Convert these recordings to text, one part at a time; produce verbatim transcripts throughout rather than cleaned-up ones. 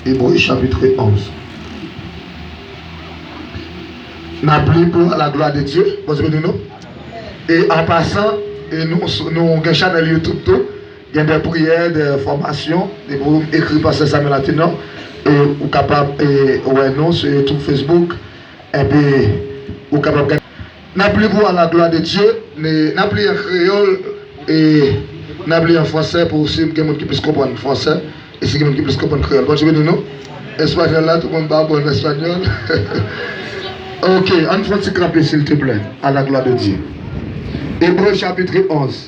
Ebre chapit onz. N ap li pou la glwa de Dye. Bondye beni nou. E an pasan, e nou, nou gen chanèl YouTube tou. Gen de priyè, de fòmasyon. Depi w ekri Pastè Samuel Latinor, e ou kapab, e, wè nou sou YouTube, Facebook. Epi, ou kapab gade. N ap li pou la glwa de Dye, men n ap li an kreyòl, e n ap li an fransè pou si gen moun ki plis konprann fransè, e si gen moun ki plis konprann kreyòl. Bondye beni nou. Espanyòl la, tout moun pa konprann espanyòl. Ok, ann fè yon ti kanpe, silteplè, à la gloire de Dieu. Ebre chapit onz.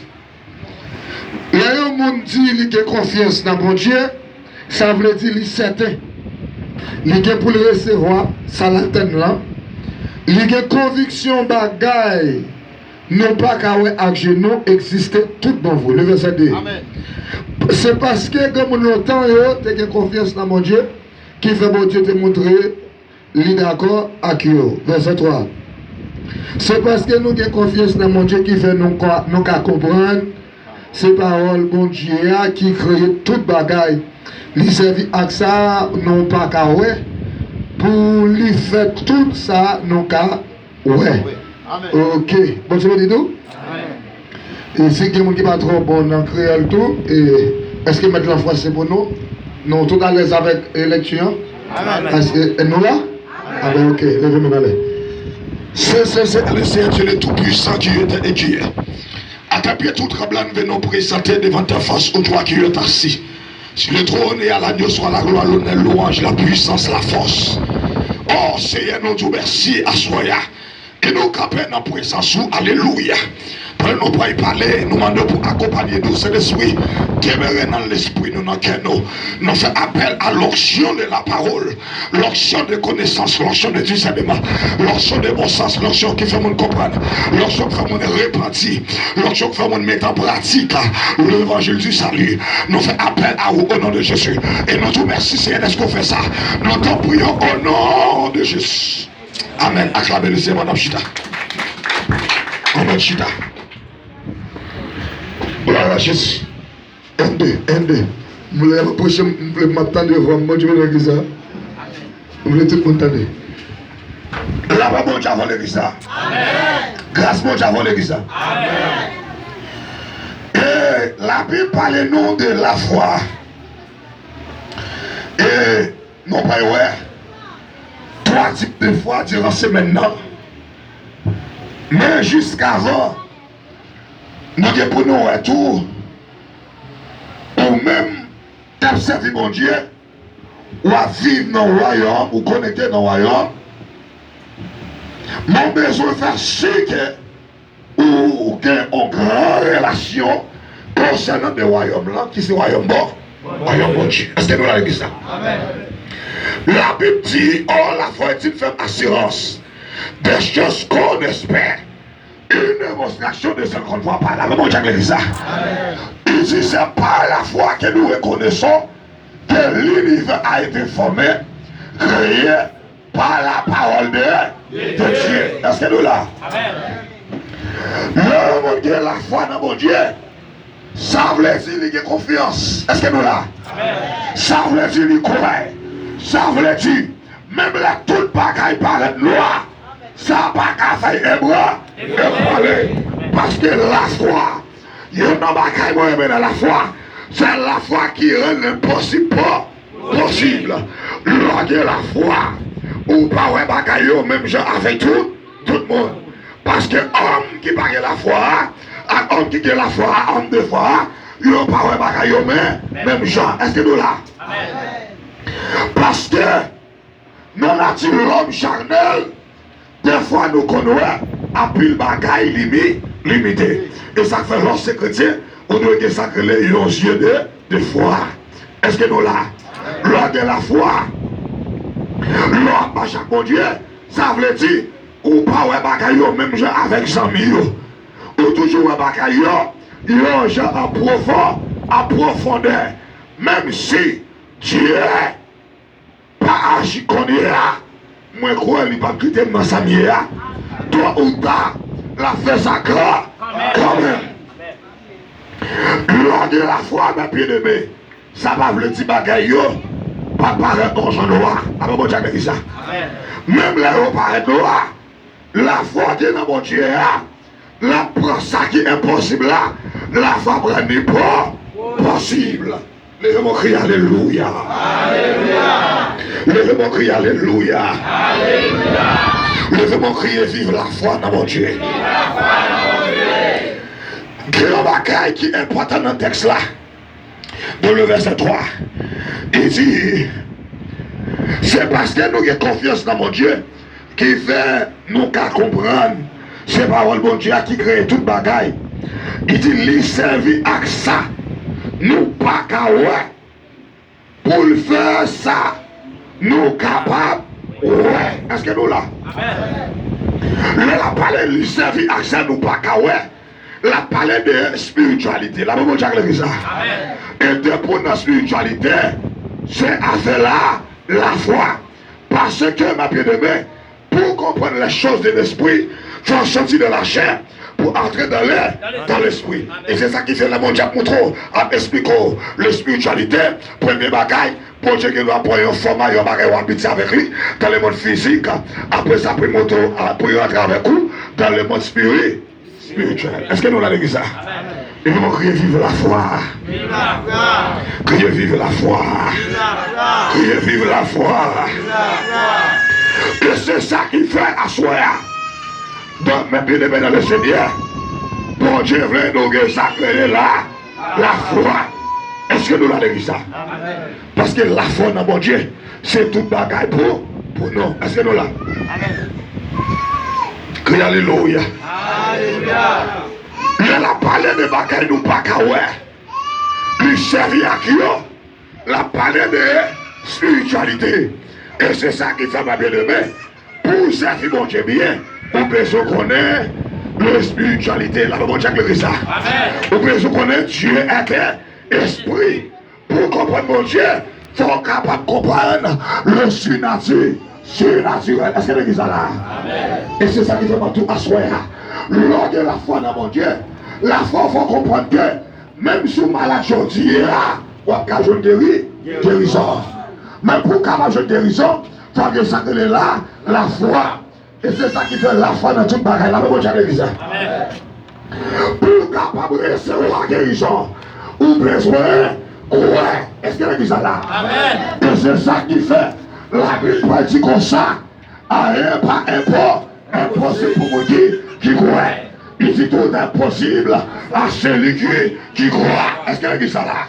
Lè yon moun di li gen konfyans nan Bondye, sa vle di li sèten. Li gen pou l resevwa sa l atann lan. Li gen konviksyon bagay nou pa ka wè ak je nou egziste tout bon vre. Le vèsè de. Amèn. Se paske granmoun lontan yo te gen konfyans nan Bondye ki fè Bondye te montre li dakò ak yo. Vèsè twa. Se paske nou gen konfyans nan Bondye ki fè nou ka, nou ka konprann se pawòl Bondye a ki kreye tout bagay. Li sèvi ak sa nou pa ka wè pou li fè tout sa nou ka wè. Amèn. Ok. Bondye beni nou. Amèn. E si gen moun ki pa twò bon nan kreyòl tou, e, èske m mèt li an fransè pou nou? Nou tout alèz avèk, e, lekti an? Amèn. Èske, e, nou la? Amèn. A ben, ok, leve men anlè. Saint, saint, saint est le Seigneur Dieu le Tout-Puissant qui était et qui est. À tes pieds tout tremblant nous venons présenter devant ta face, ô toi qui es assis sur le trône, et à l'agneau soit la gloire, l'honneur, louange, la puissance, la force. Oh Seigneur, nou di w mèsi aswè a. E nou kanpe nan prezans ou, alelouya. Pandan nou pral pale, nou mande w pou akonpanye nou, Sentespri, demere nan lespri nou, nan kè nou. Nou fè apèl à l'onction de la parole, l'onction de connaissance, l'onction de discernement, l'onction de bon sens, l'onction ki fè moun konprann, l'onction ki fè moun repanti, l'onction ki fè moun mete an pratik levanjil di sali. Nou fè apèl a ou o non de Jezi. E nou di w mèsi, Seyè, dèske w fè sa. Nou te priye o non de Jezi. Amèn. Aklame le Seyè pandan n ap chita. Amèn. Chita. Glwa a Jezi. Enn, de, enn, de. M vle m ap preche, m vle m ap tande vwa m. Bondye beni legliz la. M vle tout moun tande. Lapè Bondye avè legliz la. Amèn. Gras Bondye avè legliz la. Amèn. E Labib pale nou de lafwa. E Nou pral wè twa tip de fwa diran semèn nan. Men jiskavan nou gen pou nou wè tou, ou menm k ap sèvi Bondye, w ap viv nan wayòm, ou konekte nan wayòm, men w bezwen fè si ke ou gen yon gran relasyon konsènan de wayòm lan, ki se wayòm Bon, wayòm Bondye. Èske nou la, legliz la? Amèn. Labib di, or la foi est une ferme assurance des choses qu'on espère, une démonstration de ce qu'on ne voit pas. Lapè Bondye ak legliz la. Amèn. Il dit, c'est par la foi que nous reconnaissons que l'univers a été formé, créé par la parole de, de Dieu. Èske nou la? Amèn. Lè yon moun gen lafwa nan Bondye, sa vle di li gen konfyans. Èske nou la? Amèn. Sa vle di li kwè. Sa vle di, menm lè tout bagay parèt nwa, sa pa ka fè ebran, ebranle. Paske lafwa, youn nan bagay mwen renmen nan lafwa, se lafwa ki rann lenposib po-, posib. Lè w gen lafwa, ou pa wè bagay yo menm jan avèk tout, tout moun. Paske òm ki pa gen lafwa a, ak òm ki gen lafwa a, òm de fwa a, yo pa wè bagay yo men, menm jan. Èske nou la? Amèn. Paske nan nati lòm chanèl, dèfwa nou konn wè anpil bagay limi-, limite. E sa k fè lè w se kretyen, ou dwe gen sa k rele yon zye de, de fwa. Èske nou la? Lè w gen lafwa, lè w ap mache ak Bondye, sa vle di ou pa wè bagay yo menm jan avèk zanmi yo. Ou toujou wè bagay yo yon jan an pwofon-, an pwofondè. Menm si Dye pa aji kounye a, mwen kwè li p ap kite m nan sa m ye a. To ou ta, l ap fè sa kan-, kanmenm. Lè w gen lafwa, mè byeneme, sa pa vle di bagay yo pa parèt konsa nwa. Amen, Bondye ak legliz la. Menm lè yo parèt nwa, lafwa w gen nan Bondye a, l ap pran sa ki enposib la, lafwa ap rann li po-, posib. Leve men w, kriye alelouya. Leve men w, kriye alelouya. Leve men w, kriye viv lafwa nan Bondye. Gen yon bagay ki enpòtan nan tèks la. Dans le verset twa, li di, se paske nou gen konfyans nan Bondye ki fè nou ka konprann se pawòl Bondye a ki kreye tout bagay. Li di, li sèvi ak sa nou pa ka wè pou l fè sa nou kapab wè. Èske nou la? Lè l ap pale, li sèvi ak sa nou pa ka wè. L ap pale de espirityalite. Lave men w, Bondye ak legliz la. E depi w nan espirityalite, se afè la, lafwa. Paske, mè byeneme, pou w konprann les choses de l'esprit, fò w soti de la chair pou antre dans le, dans l'esprit. E se sa ki fè lè Bondye ap montre w, ap esplike w lespirityalite, premye bagay, Bondye gen dwa pran yon fòm a yon bagay w abitye avèk li dans le monde physique. Apre sa, pou l montre w, pou l rantre avèk ou dans le monde spiri-, spirituel. Èske nou la, legliz la? Epi nou kriye viv lafwa. Kriye viv lafwa. Kriye viv lafwa. E se sa ki fè aswè a, mè byeneme nan le Senyè, Bondye vle nou gen sa k rele la, lafwa. Èske nou la, legliz la? Paske lafwa nan Bondye, se tout bagay pou, pou nou. Èske nou la? Kriye alelouya. Lè l ap pale de bagay nou pa ka wè, li sèvi ak yo, l ap pale de espirityalite. E se sa ki fè, mè byeneme, pou w sèvi Bondye byen, ou bezwen konnen lespirityalite. Lave men w, Bondye ak legliz la. Ou bezwen konnen Dieu est esprit. Pou w konprann Bondye, fò w kapab konprann le sinati-, sinatirèl. Èske legliz la la? E se sa ki fè m ap di w aswè a, lè w gen lafwa nan Bondye, lafwa w fè w konprann ke menm si w malad jodi a, w ap ka jwenn geri-, gerizon. Men pou w kapab jwenn gerizon, fò w gen sa k rele la, lafwa. E se sa ki fè lafwa nan tout bagay. Lave men w, Bondye ak legliz la. Pou w kapab resevwa gerizon, ou bezwen kwè. Èske legliz la la? E se sa ki fè Labib pa di konsa, ayen pa enpo-, enposib pou moun ki, ki kwè. Li di tout est possible à celui qui, qui croit. Èske legliz la la?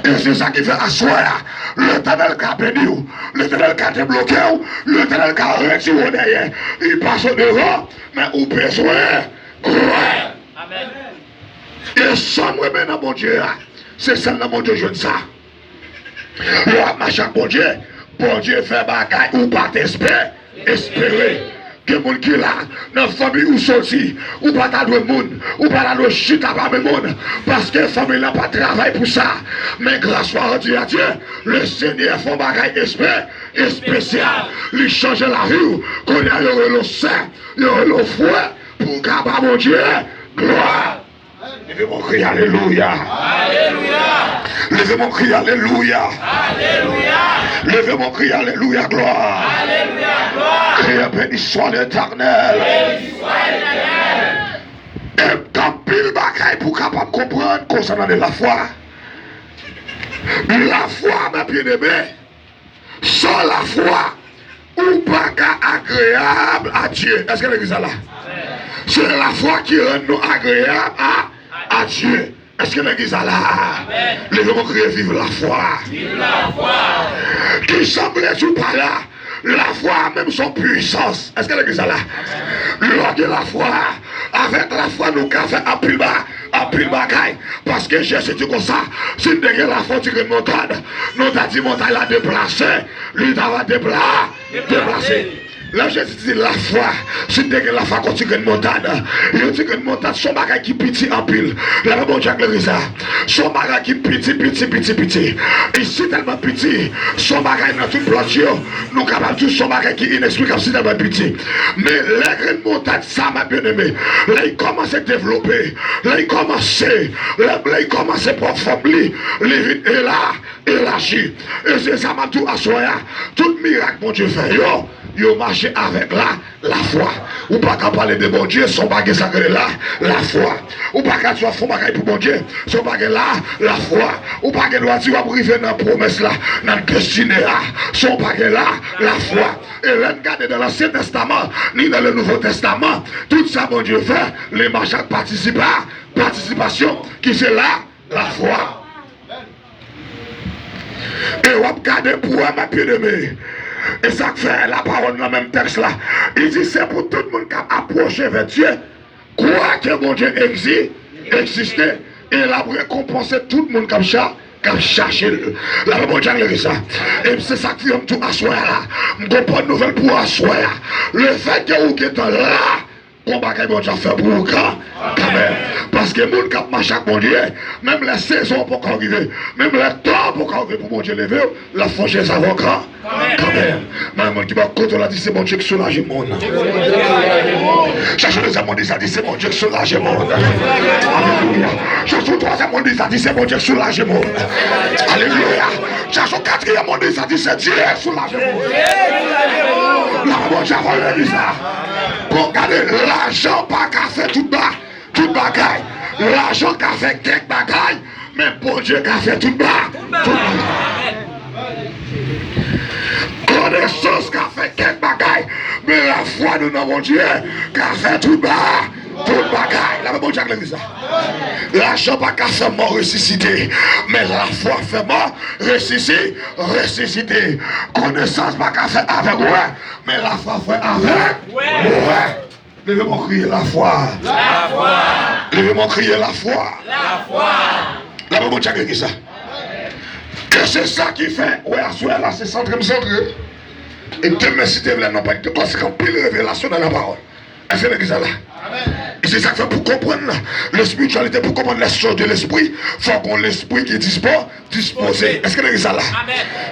E se sa ki fè aswè a, Letènèl ka beni w, Letènèl ka debloke w, Letènèl ka retire w dèyè, li pase w devan, men ou bezwen kwè. E sa m renmen nan Bondye a, se sèl nan Bondye w jwenn sa. Lè w ap mache ak Bondye, Bondye fè bagay ou pa t espe-, espere. Gen moun ki la, nan fanmi ou soti, ou pa ta dwe moun, ou pa ta dwe chita pami moun, paske fanmi lan pa travay pou sa. Men gras swa randi a Dye, le Senyè fè yon bagay espe-, espesyal. Li chanje lavi w. Kounye a, yo rele w sè, yo rele w frè, pou w ka ba Bondye glwa. Leve men w, kriye alelouya. Leve men w, kriye alelouya. Leve men w, kriye alelouya, glwa. Kriye, béni soit l'Éternel. E gen anpil bagay pou w kapab konprann konsènan de lafwa. Lafwa, mè byeneme, san lafwa, ou pa ka agreyab a Dye. Èske legliz la la? Se lafwa ki rann nou agreyab a, a Dye. Èske legliz la la? Leve men w, kriye viv lafwa. Ki sanble di w pa la. Lafwa a menm se yon pwisans. Èske legliz la la? Lè w gen lafwa, avèk lafwa nou ka fè anpil ba-, anpil bagay. Paske Jezi di konsa, si n te gen lafwa ti grenn montad, nou ta di montay la deplase, li ta va depla-, deplase. Lè Jezi di lafwa, si n te gen lafwa kon ti grenn montad, yon ti grenn montad se yon bagay ki piti anpil. Lè Bondye ak legliz la, se yon bagay ki piti, piti, piti, piti. E si tèlman piti, se yon bagay nan tout plant yo, nou kapab di se yon bagay ki ineksplikab, si tèlman piti. Men lè grenn montad sa, mè byeneme, lè l kòmanse devlope, lè l kòmanse, lè, lè l kòmanse pran fòm li, li vin ela, elaji. E se sa m ap di w aswè a, tout mirak Bondye fè yo, yo mache avèk la, lafwa. Ou pa ka pale de Bondye san w pa gen sa k rele la, lafwa. Ou pa ka di w ap fè yon bagay pou Bondye san w pa gen la, lafwa. Ou pa gen dwa di w ap rive nan pwomès la, nan destine a, san w pa gen la, lafwa. E lè n gade nan Lansyen Tèstaman, ni nan le Nouvo Tèstaman, tout sa Bondye fè, li mache ak patisipa, patisipasyon ki se la, lafwa. E w ap gade pou wè, mè byeneme. E sa k fè lapawòl nan menm tèks la, li di se pou tout moun k ap apwoche vè Dye, kwè ke Bondye egzi, egziste, e l ap rekonpanse tout moun k ap cha, k ap chache l. Lapè Bondye ak legliz la. E se sa k fè m tou aswè a la. M gon bòn nouvèl pou aswè a. Lefètke ou gentan la, gon bagay Bondye ap fè pou ou kan, kanmenm. Paske moun k ap mache ak Bondye, menm lè sezon an poko rive, menm lè tan an poko rive pou Bondye leve w, l ap fè yon jès avè w kan, kanmenm. Men moun ki bò kote w la, di se Bondye k soulaje moun. Chache dezyèm moun di sa, di se Bondye k soulaje moun. Alelouya. Chache yon twazyèm moun di sa, di se Bondye k soulaje moun. Alelouya. Chache yon katriyèm moun di sa, di se Dye k soulaje moun. Lapè Bondye avè w legliz la. Bon, gade, lajan pa ka fè tout ba, tout bagay. Lajan ka fè kèk bagay, men Bondye ka fè tout ba, tout bagay. Konesans ka fè kèk bagay, men lafwa nou nan Bondye ka fè tout ba, tout bagay. Lapè Bondye ak legliz la. Lajan pa ka fè mò resisite, men lafwa fè mò resisi, resisite. Konesans pa ka fè avèg wè, men lafwa fè avèg wè. Leve men w, kriye lafwa. Lafwa. Leve men w, kriye lafwa. Lafwa. Lapè Bondye ak legliz la. Ke se sa ki fè, wè, aswè a la, se santre m santre. E demen, si te vle, nan pa gen tan, paske anpil revelasyon nan lapawòl. Èske legliz la la? E se sa k fè pou konprann lespirityalite, pou konprann lespirityalite, fò gon lespri ki dispo, dispoze. Èske legliz la la?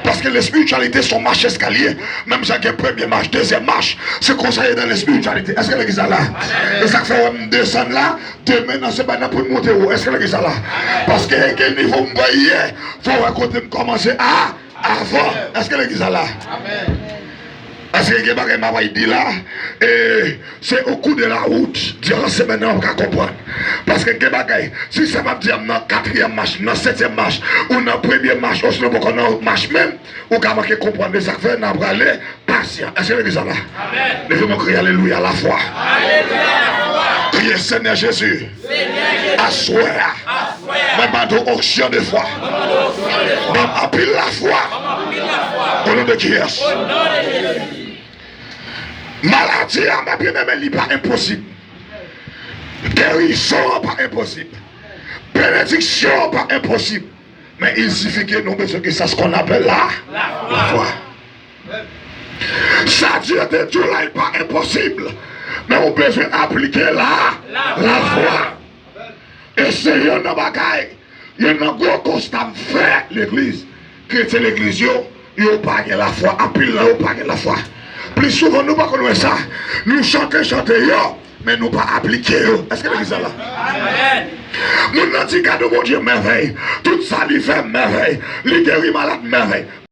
Paske lespirityalite se yon mach eskalye. Menm jan gen premye mach, dezyèm mach, se konsa ye nan lespirityalite. Èske legliz la la? E sa k fè w wè m desann la, demen nan semèn nan pou n monte wo. Èske legliz la la? Paske gen nivo m pral ye, fò w wè kote m kòmanse a, avan. Èske legliz la la? Paske gen bagay m ap di la, e se au cours de la route, diran semèn nan, w ap ka konprann. Paske gen bagay, si sa m ap di a m nan katriyèm mach, nan setyèm mach, ou nan premye mach, osnon poko nan mach menm, ou ka manke konprann. Se sa k fè n ap prale pasyan. Èske legliz la la? Leve men w, kriye alelouya, lafwa. Kriye Senyè Jezi. Aswè a, mwen mande w onksyon de fwa. Ban m anpil lafwa. O non de Jezi. Maladi a, mè byeneme, li pa enposib. Gerizon an pa enposib. Benediksyon an pa enposib. Men il sifi ke nou bezwen gen sa, ce qu'on appelle la, lafwa. Sa Dye te di w la, li pa enposib. Men ou bezwen aplike la, lafwa. E se youn nan bagay, youn nan gwo konsta m fè legliz. Kretyen legliz yo, yo pa gen lafwa. Anpil nan yo pa gen lafwa. Pli souvan, nou pa konn wè sa. Nou chante chante yo, men nou pa aplike yo. Èske legliz la la? Moun nan di, gade yon Bondye mèvèy. Tout sa li fè mèvèy. Li geri malad mèvèy.